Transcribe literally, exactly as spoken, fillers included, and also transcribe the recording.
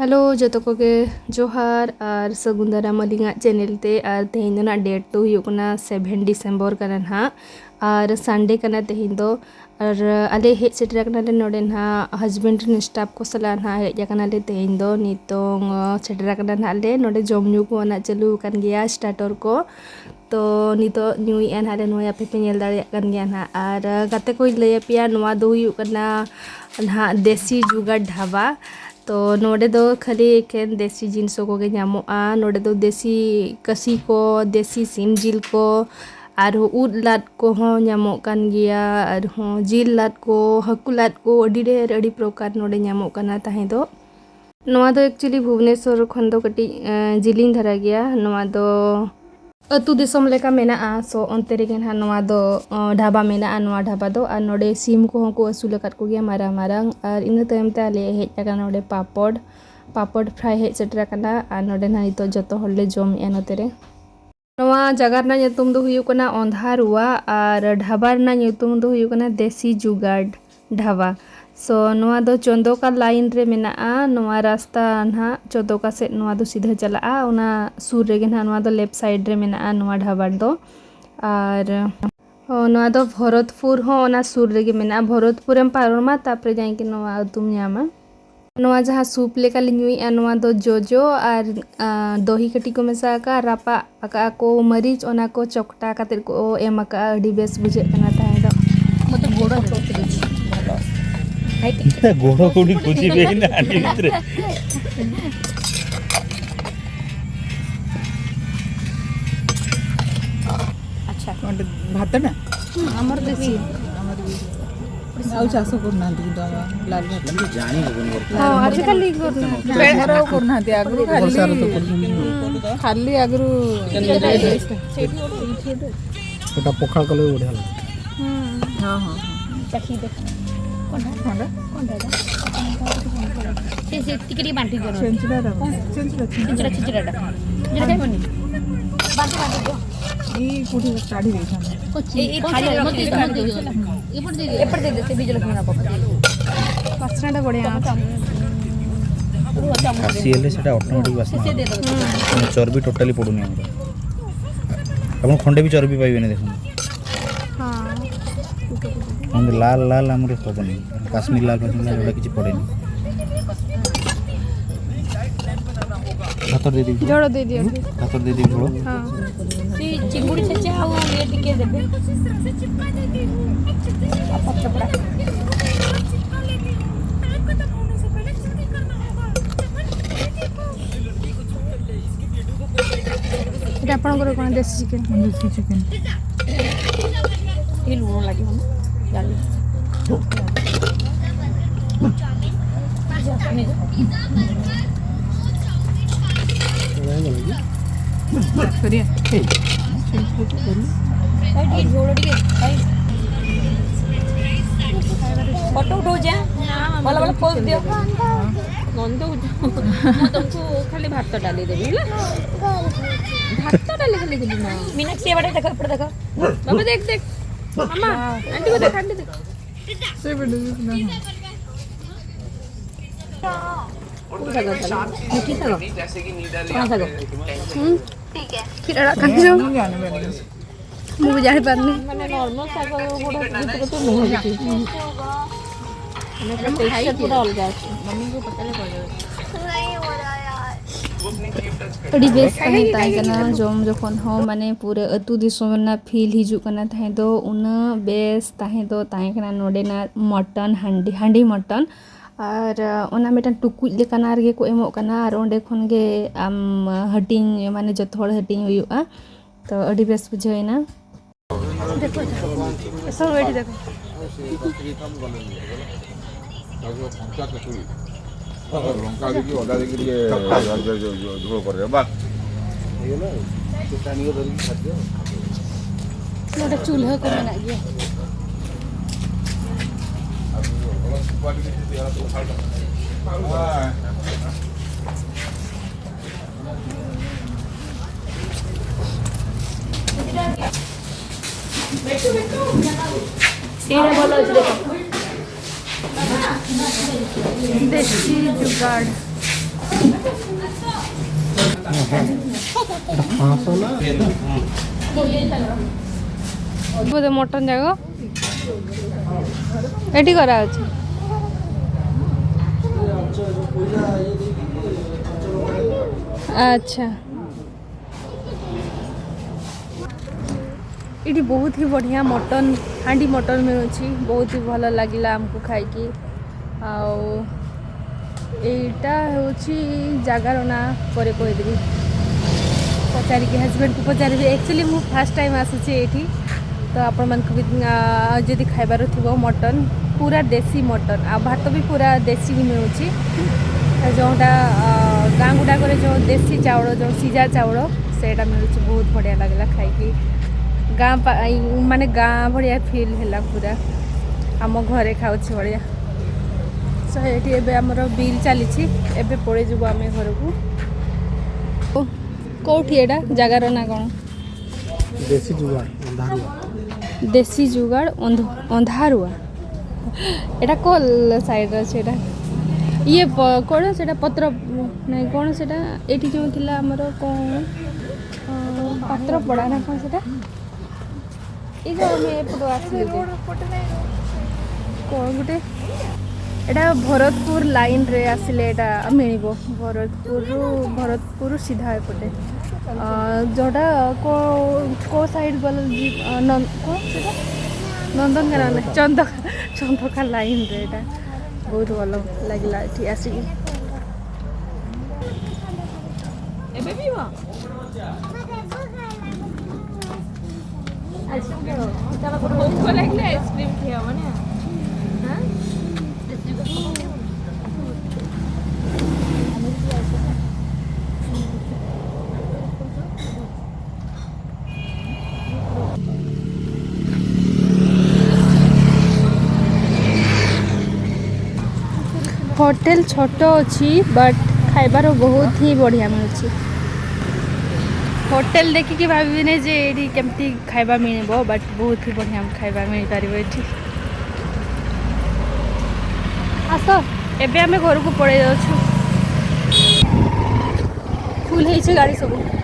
Hello, ᱡᱚᱛᱚ ᱠᱚᱜᱮ ᱡᱚᱦᱟᱨ ᱟᱨ ᱥᱟᱹᱜᱩᱱ ᱫᱟᱨᱟᱢ ᱟᱹᱞᱤᱧᱟᱜ ᱪᱮᱱᱮᱞ ᱛᱮ᱾ ᱟᱨ ᱛᱮᱦᱮᱧ ᱫᱚ ᱱᱟᱜ ᱰᱮᱴ ᱫᱚ ᱦᱩᱭᱩᱜ ᱠᱟᱱᱟ ᱥᱮᱵᱷᱮᱱ ᱰᱤᱥᱮᱢᱵᱚᱨ ᱠᱟᱱᱟ ᱱᱟᱦᱟᱜ, ᱟᱨ ᱥᱟᱱᱰᱮ ᱠᱟᱱᱟ ᱛᱮᱦᱮᱧ ᱫᱚ᱾ ᱟᱨ ᱟᱞᱮ ᱦᱮᱡ ᱥᱮᱴᱮᱨ ᱟᱠᱟᱱᱟᱞᱮ ᱱᱚᱰᱮ ᱱᱟᱦᱟᱜ ᱦᱟᱡᱵᱮᱱᱰ ᱨᱮᱱ ᱥᱴᱟᱯ ᱠᱚ ᱥᱟᱞᱟᱜ ᱱᱟᱦᱟᱜ ᱦᱮᱡ ᱟᱠᱟᱱᱟᱞᱮ ᱛᱮᱦᱮᱧ ᱫᱚ᱾ ᱱᱤᱛᱚᱝ, ᱟᱸ, ᱥᱮᱴᱮᱨ ᱟᱠᱟᱱᱟ ᱱᱟᱦᱟᱜ ᱞᱮ᱾ ᱱᱚᱰᱮ ᱡᱚᱢ ᱧᱩ ᱠᱚ ᱱᱟᱜ ᱪᱟᱹᱞᱩ ᱟᱠᱟᱱ ᱜᱮᱭᱟ, ᱥᱴᱟᱨᱴᱚᱨ ᱠᱚ᱾ ᱛᱚ ᱱᱤᱛᱚᱜ ᱧᱩᱭᱮᱫᱼᱟ ᱱᱟᱦᱟᱜ ᱞᱮ, ᱱᱚᱜᱼᱚᱭ ᱟᱯᱮ ᱯᱮ ᱧᱮᱞ ᱫᱟᱲᱮᱭᱟᱜ ᱠᱟᱱ ᱜᱮᱭᱟ ᱱᱟᱦᱟᱜ᱾ ᱟᱨ ᱜᱟᱛᱮ ᱠᱚᱧ ᱞᱟᱹᱭ ᱟᱯᱮᱭᱟ, ᱱᱚᱣᱟ ᱫᱚ ᱦᱩᱭᱩᱜ ᱠᱟᱱᱟ ᱱᱟᱦᱟᱜ ᱫᱮᱥᱤ ᱡᱩᱜᱟᱲ ᱰᱷᱟᱵᱟ᱾ ᱛᱚ ᱱᱚᱰᱮ ᱫᱚ ᱠᱷᱟᱹᱞᱤ ᱮᱠᱷᱮᱱ ᱫᱮᱥᱤ ᱡᱤᱱᱤᱥ ᱠᱚᱜᱮ ᱧᱟᱢᱚᱜᱼᱟ᱾ ᱱᱚᱰᱮ ᱫᱚ ᱫᱮᱥᱤ ᱠᱟᱹᱥᱤ ᱠᱚ, ᱫᱮᱥᱤ ᱥᱤᱢ ᱡᱤᱞ ᱠᱚ, ᱟᱨᱦᱚᱸ ᱩᱫ ᱞᱟᱫ ᱠᱚᱦᱚᱸ ᱧᱟᱢᱚᱜ ᱠᱟᱱ ᱜᱮᱭᱟ, ᱟᱨᱦᱚᱸ ᱡᱤᱞ ᱞᱟᱫ ᱠᱚ, ᱦᱟᱹᱠᱩ ᱞᱟᱫ ᱠᱚ, ᱟᱹᱰᱤ ᱰᱷᱮᱨ, ᱟᱹᱰᱤ ᱯᱨᱚᱠᱟᱨ ᱱᱚᱰᱮ ᱧᱟᱢᱚᱜ ᱠᱟᱱᱟ ᱛᱟᱦᱮᱸ ᱫᱚ᱾ ᱱᱚᱣᱟ ᱫᱚ actually ᱵᱷᱩᱵᱽᱱᱮᱥᱚᱨ ᱠᱷᱚᱱ ᱫᱚ ᱠᱟᱹᱴᱤᱡ, ᱮᱸ, ᱡᱤᱞᱤᱧ ᱫᱷᱟᱨᱟ ᱜᱮᱭᱟ᱾ ᱱᱚᱣᱟ ᱫᱚ ᱟᱹᱛᱩ ᱫᱤᱥᱚᱢ ᱞᱮᱠᱟ ᱢᱮᱱᱟᱜᱼᱟ, so ᱚᱱᱛᱮ ᱨᱮᱜᱮ ᱱᱟᱦᱟᱜ ᱱᱚᱣᱟ ᱫᱚ, ᱚ, ᱰᱷᱟᱵᱟ ᱢᱮᱱᱟᱜᱼᱟ, ᱱᱚᱣᱟ ᱰᱷᱟᱵᱟ ᱫᱚ᱾ ᱟᱨ ᱱᱚᱰᱮ ᱥᱤᱢ ᱠᱚᱦᱚᱸ ᱠᱚ ᱟᱹᱥᱩᱞ ᱟᱠᱟᱫ ᱠᱚᱜᱮᱭᱟ ᱢᱟᱨᱟᱝ ᱢᱟᱨᱟᱝ᱾ ᱟᱨ ᱤᱱᱟᱹ ᱛᱟᱭᱚᱢ ᱛᱮ ᱟᱞᱮ ᱦᱮᱡ ᱟᱠᱟᱱᱟ ᱱᱚᱰᱮ ᱯᱟᱯᱚᱰ, ᱯᱟᱯᱚᱰ ᱯᱷᱨᱟᱭ ᱦᱮᱡ ᱥᱮᱴᱮᱨ ᱟᱠᱟᱱᱟ᱾ ᱟᱨ ᱱᱚᱰᱮ ᱱᱟᱦᱟᱜ ᱱᱤᱛᱚᱜ ᱡᱚᱛᱚ ᱦᱚᱲᱞᱮ ᱡᱚᱢᱮᱫᱼᱟ ᱱᱚᱛᱮ ᱨᱮ᱾ ᱱᱚᱣᱟ ᱡᱟᱭᱜᱟ ᱨᱮᱱᱟᱜ ᱧᱩᱛᱩᱢ ᱫᱚ ᱦᱩᱭᱩᱜ ᱠᱟᱱᱟ ᱚᱸᱫᱷᱟᱨᱩᱣᱟ ᱟᱨ ᱰᱷᱟᱵᱟ ᱨᱮᱱᱟᱜ ᱧᱩᱛᱩᱢ ᱫᱚ ᱦᱩᱭᱩᱜ ᱠᱟᱱᱟ ᱫᱮᱥᱤ ᱡᱩᱜᱟᱲ ᱰᱷᱟᱵᱟ᱾ So ᱱᱚᱣᱟ ᱫᱚ ᱪᱚᱱᱫᱚᱠᱟ ᱞᱟᱭᱤᱱ ᱨᱮ ᱢᱮᱱᱟᱜᱼᱟ᱾ ᱱᱚᱣᱟ ᱨᱟᱥᱛᱟ ᱱᱟᱦᱟᱜ ᱪᱚᱱᱫᱚᱠᱟ ᱥᱮᱫ ᱱᱚᱣᱟ ᱫᱚ ᱥᱤᱫᱷᱟᱹ ᱪᱟᱞᱟᱜᱼᱟ, ᱚᱱᱟ ᱥᱩᱨ ᱨᱮᱜᱮ ᱱᱟᱦᱟᱜ ᱱᱚᱣᱟ ᱫᱚ ᱞᱮᱯᱷᱴ ᱥᱟᱭᱤᱰ ᱨᱮ ᱢᱮᱱᱟᱜᱼᱟ ᱱᱚᱣᱟ ᱰᱷᱟᱵᱟ ᱫᱚ᱾ ᱟᱨ ᱚ, ᱱᱚᱣᱟ ᱫᱚ ᱵᱷᱚᱨᱚᱛᱯᱩᱨ ᱦᱚᱸ ᱚᱱᱟ ᱥᱩᱨ ᱨᱮᱜᱮ ᱢᱮᱱᱟᱜᱼᱟ᱾ ᱵᱷᱚᱨᱚᱛᱯᱩᱨᱮᱢ ᱯᱟᱨᱚᱢᱟ, ᱛᱟᱯᱚᱨᱮ ᱡᱟᱦᱟᱸᱭ ᱜᱮ ᱱᱚᱣᱟ ᱟᱹᱛᱩᱢ ᱧᱟᱢᱟ᱾ ᱱᱚᱣᱟ ᱡᱟᱦᱟᱸ ᱥᱩᱯ ᱞᱮᱠᱟ ᱞᱮ ᱧᱩᱭᱮᱫᱼᱟ, ᱱᱚᱣᱟ ᱫᱚ ᱡᱚᱡᱚ ᱟᱨ, ᱟ, ᱫᱚᱦᱤ ᱠᱟᱹᱴᱤᱡ ᱠᱚ ᱢᱮᱥᱟ ᱟᱠᱟᱫᱼᱟ, ᱨᱟᱯᱟᱜ ᱟᱠᱟᱫᱼᱟ ᱠᱚ ᱢᱟᱹᱨᱤᱪ, ᱚᱱᱟ ᱠᱚ ᱪᱚᱠᱴᱟ ᱠᱟᱛᱮᱫ ᱠᱚ ᱮᱢ ᱟᱠᱟᱫᱼᱟ᱾ ᱟᱹᱰᱤ ᱵᱮᱥ ᱵᱩᱡᱷᱟᱹᱜ ᱠᱟᱱᱟ ᱛᱟᱦᱮᱸ ᱫᱚ᱾ ᱢᱚᱛᱞᱚᱵ ᱜᱚᱲᱚ ᱫᱚ ᱠᱷᱩᱡᱤ ᱵᱷᱟᱞᱚ᱾ ᱜᱚᱲᱚ ᱠᱚ ᱩᱱᱤ ᱠᱷᱩᱡᱤ ᱵᱮᱱᱟ ᱟᱹᱰᱤ ᱵᱷᱤᱛᱨᱤ᱾ ଆଚ୍ଛା। କ'ଣ ଭାତଟା? ଆମର ଦେଶୀ। ଆମର ବି। ଆଉ ଚାଷ କରୁନାହାନ୍ତି କିନ୍ତୁ ଆମ ଲାଲ ଭାତ। ହଁ, ଆଜିକାଲି କରୁନାହାନ୍ତି। ବେସର ଆଉ କରୁନାହାନ୍ତି, ଆଗରୁ ଖାଲି, ବର୍ଷାରେ ତ କରୁଛନ୍ତି। ଖାଲି ଆଗରୁ ସେଟା ପଖାଳ କଲେ ବି ବଢ଼ିଆ ଲାଗେ। ହଁ, ହଁ, ହଁ। ଚାଖିକି ଦେଖ। ଥଣ୍ଡା? ଥଣ୍ଡା? ଥଣ୍ଡାଟା। ସେ, ସେ ଟିକେ ଟିକେ ବାଣ୍ଟି ଦିଅ। ଛେଞ୍ଚଡ଼ାଟା। ଛେଞ୍ଚଡ଼ା, ଛେଞ୍ଚଡ଼ା। ଛେଞ୍ଚଡ଼ା, ଛେଞ୍ଚଡ଼ାଟା। ଯୋଉଟା ଖାଇବନି? ବାଣ୍ଟି, ବାଣ୍ଟି ଦିଅ। ଏଇ କୋଉଠି କାଢ଼ି ଦେଇଥାନ୍ତେ। ଏଇ, ଏଇ ଥାଳିରେ ରଖିଦେଇଥାନ୍ତେ। ଏପଟେ ଦେଇଦିଅ, ଏପଟେ ଦେଇଦିଅ, ସେ ବିଜୟ ଲକ୍ଷ୍ମୀ ବାପା। ବାସ୍ନାଟା ବଢ଼ିଆ। ତମେ, ତମେ। ରୁହ, ଖାସି ହେଲେ ସେଟା ଅଟୋମେଟିକ୍ ବାସ୍ନା ହେବ। ମାନେ ଚର୍ବି ଟୋଟାଲି ପଡ଼ୁନି ଆମର। ଆପଣ ଖଣ୍ଡେ ବି ଚର୍ବି ପାଇବେନି, ଦେଖନ୍ତୁ। ହଁ। ଏମିତି ଲାଲ ଲାଲ ଆମର ହେବନି, କାଶ୍ମୀର ଲାଲ ଫାଶ୍ମୀର ଲାଲ ଏଗୁଡ଼ା କିଛି ପଡ଼େନି। ଭାତ ଦେଇଦେବି, ଝୋଳ ଦେଇଦିଅନ୍ତୁ। ଭାତ ଦେଇଦେବି ଝୋଳ। ହଁ। ସେଇ ଚିଙ୍ଗୁଡ଼ି ଛେଚା ଆଉ ଇଏ ଟିକେ ଦେବେ। ଏଇଟା ଆପଣଙ୍କର କ'ଣ ଦେଶୀ ଚିକେନ୍? ଦେଶୀ ଚିକେନ୍। ଟିକେ ଲୁଣ ଲାଗିବ ନା? ଜାଲି। ସରିଆ। ଭାଇ, ଟିକେ ଝୋଳ ଟିକେ, ଭାଇ। ଫଟୋ ଉଠଉଛେ, ଆଁ? ଭଲ ଭଲ ପୋଜ୍ ଦିଅ। ଗନ୍ଧ ହଉଛି। ମୁଁ ତମକୁ ଖାଲି ଭାତ ଡାଲି ଦେବି, ହେଲା? ଭାତ ଡାଲି ଖାଲି ଦେବି, ମା। ମୀନାକ୍ଷୀ, ଏପଟେ ଦେଖ, ଏପଟେ ଦେଖ। ବାବା, ଦେଖ, ଦେଖ। ମାମା, ଆଣ୍ଟିକୁ ଦେଖ, ଆଣ୍ଟି ଦେଖ। ସେ ବି ଡୁବି ନା। କୋଉ ଶାଗ? ମିଠି ଶାଗ? କ'ଣ ଶାଗ? କ୍ଷୀର ଆଡ଼େ କାଟିଦେବ। ମୁଁ ଜାଣିପାରିନି। ମୁଁ ବି ଜାଣିପାରୁନି। ମାନେ ନର୍ମାଲ ଶାଗ ଗୁଡ଼ା ଭିତରେ ତ ନୁହଁ କିଛି। ମାନେ ଟେକ୍ସଚର ପୁରା ଅଲଗା ଅଛି। ᱟᱹᱰᱤ ᱵᱮᱥ ᱛᱟᱦᱮᱸ ᱛᱟᱦᱮᱸ ᱠᱟᱱᱟ ᱡᱚᱢ ᱡᱚᱠᱷᱚᱱ ᱦᱚᱸ, ᱢᱟᱱᱮ ᱯᱩᱨᱟᱹ ᱟᱹᱛᱩ ᱫᱤᱥᱚᱢ ᱨᱮᱱᱟᱜ ᱯᱷᱤᱞ ᱦᱤᱡᱩᱜ ᱠᱟᱱᱟ ᱛᱟᱦᱮᱸ ᱫᱚ᱾ ᱩᱱᱟᱹᱜ ᱵᱮᱥ ᱛᱟᱦᱮᱸ ᱫᱚ ᱛᱟᱦᱮᱸ ᱠᱟᱱᱟ ᱱᱚᱰᱮᱱᱟᱜ ᱢᱚᱴᱚᱱ, ᱦᱟᱺᱰᱤ, ᱦᱟᱺᱰᱤ ᱢᱚᱴᱚᱱ᱾ ᱟᱨ ᱚᱱᱟ ᱢᱤᱫᱴᱟᱝ ᱴᱩᱠᱩᱡ ᱞᱮᱠᱟᱱᱟᱜ ᱨᱮᱜᱮ ᱠᱚ ᱮᱢᱚᱜ ᱠᱟᱱᱟ, ᱟᱨ ᱚᱸᱰᱮ ᱠᱷᱚᱱ ᱜᱮ ᱟᱢ ᱦᱟᱹᱴᱤᱧ, ᱢᱟᱱᱮ ᱡᱚᱛᱚ ᱦᱚᱲ ᱦᱟᱹᱴᱤᱧ ᱦᱩᱭᱩᱜᱼᱟ᱾ ᱛᱚ ᱟᱹᱰᱤ ᱵᱮᱥ ᱵᱩᱡᱷᱟᱹᱣ ᱮᱱᱟ᱾ ᱞᱚᱝᱠᱟ ଦେଇକି ଅଦା ଦେଇକି ଟିକେ ଝୋଳ କରିଦେବେ, ବାସ୍। ହେଇଗଲା ଆଉ। ସେ ପାଣି ଧରିକି ଖାଦ୍ୟ। ᱱᱚᱰᱮ ᱪᱩᱞᱦᱟᱹ ᱠᱚ ᱢᱮᱱᱟᱜ ᱜᱮᱭᱟ᱾ ଏଇଟା ଭଲ ଅଛି, ଦେଖ। ଦେଶୀ ଜୁଗାଡ଼। ପାଞ୍ଚଶହ ନା? ବୋଧେ ମଟନ୍ ଯାକ ଏଠି କରାହଉଛି। ଆଚ୍ଛା। ଏଠି ବହୁତ ହି ବଢ଼ିଆ ମଟନ୍, ହାଣ୍ଡି ମଟନ୍ ମିଳୁଛି। ବହୁତ ହି ଭଲ ଲାଗିଲା ଆମକୁ ଖାଇକି। ଆଉ ଏଇଟା ହେଉଛି ଜାଗାର ନାଁ, ପରେ କହିଦେବି, ପଚାରିକି ହଜବେଣ୍ଡକୁ ପଚାରିବି। ଆକ୍ଚୁଆଲି ମୁଁ ଫାର୍ଷ୍ଟ ଟାଇମ୍ ଆସୁଛି ଏଇଠି, ତ ଆପଣମାନଙ୍କୁ ବି, ଆ, ଯଦି ଖାଇବାର ଥିବ ମଟନ୍, ପୁରା ଦେଶୀ ମଟନ୍, ଆଉ ଭାତ ବି ପୁରା ଦେଶୀ ହିଁ ମିଳୁଛି। ଯେଉଁଟା, ଆ, ଗାଁ ଗୁଡ଼ାକରେ ଯେଉଁ ଦେଶୀ ଚାଉଳ, ଯେଉଁ ସିଝା ଚାଉଳ, ସେଇଟା ମିଳୁଛି। ବହୁତ ବଢ଼ିଆ ଲାଗିଲା ଖାଇକି। ଗାଁ ପା-, ମାନେ ଗାଁ ଭଳିଆ ଫିଲ୍ ହେଲା ପୁରା, ଆମ ଘରେ ଖାଉଛି ଭଳିଆ। So ଏଠି ଏବେ ଆମର ବିଲ୍ ଚାଲିଛି, ଏବେ ପଳେଇଯିବୁ ଆମେ ଘରକୁ। ଓ, କୋଉଠି ଏଇଟା ଜାଗାର ନାଁ କ'ଣ? ଦେଶୀ ଜୁଗାଡ଼, ଅନ୍ଧାରୁଆ। ଦେଶୀ ଜୁଗାଡ଼, ଅନ୍ଧ-, ଅନ୍ଧାରୁଆ। ଏଇଟା କୋଉ ସାଇଡ଼୍ରେ ଅଛି ଏଇଟା? ଇଏ ପ-, କ'ଣ ସେଇଟା ପତ୍ର, ନାଇଁ କ'ଣ ସେଇଟା? ଏଇଠି ଯେଉଁ ଥିଲା ଆମର କ'ଣ, ଅ, ପାତ୍ର ପଡ଼ା ନା କ'ଣ ସେଇଟା? ଏଇ ଯେଉଁ ଆମେ ଏପଟୁ ଆସିଲୁ ଯେ। କ'ଣ ଗୋଟେ? ଏଇଟା ଭରତପୁର ଲାଇନ୍ରେ ଆସିଲେ ଏଇଟା ମିଳିବ। ଭରତପୁରରୁ, ଭରତପୁରରୁ ସିଧା ଏପଟେ। ଅ, ଯେଉଁଟା କୋ-, କୋଉ ସାଇଡ଼୍ ଗଲେ ଯି-, ଅ, ନନ୍ଦ-, କ'ଣ ସେଇଟା? ନନ୍ଦନକାନନ ନାହିଁ, ଚନ୍ଦ-, ଚନ୍ଦକା ଲାଇନ୍ରେ ଏଇଟା। ବହୁତ ଭଲ ଲାଗିଲା ଏଠି ଆସିକି। ଏବେ ପିଇବ? ଆଇସ୍କ୍ରିମ୍ ଖାଇବ? ଭୋକ ଲାଗିଲେ ଆଇସ୍କ୍ରିମ୍ ଖିଆ ହବ ନା? ହାଁ? ହୋଟେଲ ଛୋଟ ଅଛି, ବଟ୍ ଖାଇବାର ବହୁତ ହିଁ ବଢ଼ିଆ ମିଳୁଛି। ହୋଟେଲ ଦେଖିକି ଭାବିବେନି ଯେ ଏଇଠି କେମିତି ଖାଇବା ମିଳିବ, ବଟ୍ ବହୁତ ହିଁ ବଢ଼ିଆ ଖାଇବା ମିଳିପାରିବ ଏଠି। ଆସ, ଏବେ ଆମେ ଘରକୁ ପଳେଇ ଯାଉଛୁ। ଫୁଲ୍ ହେଇଛି ଗାଡ଼ି ସବୁ।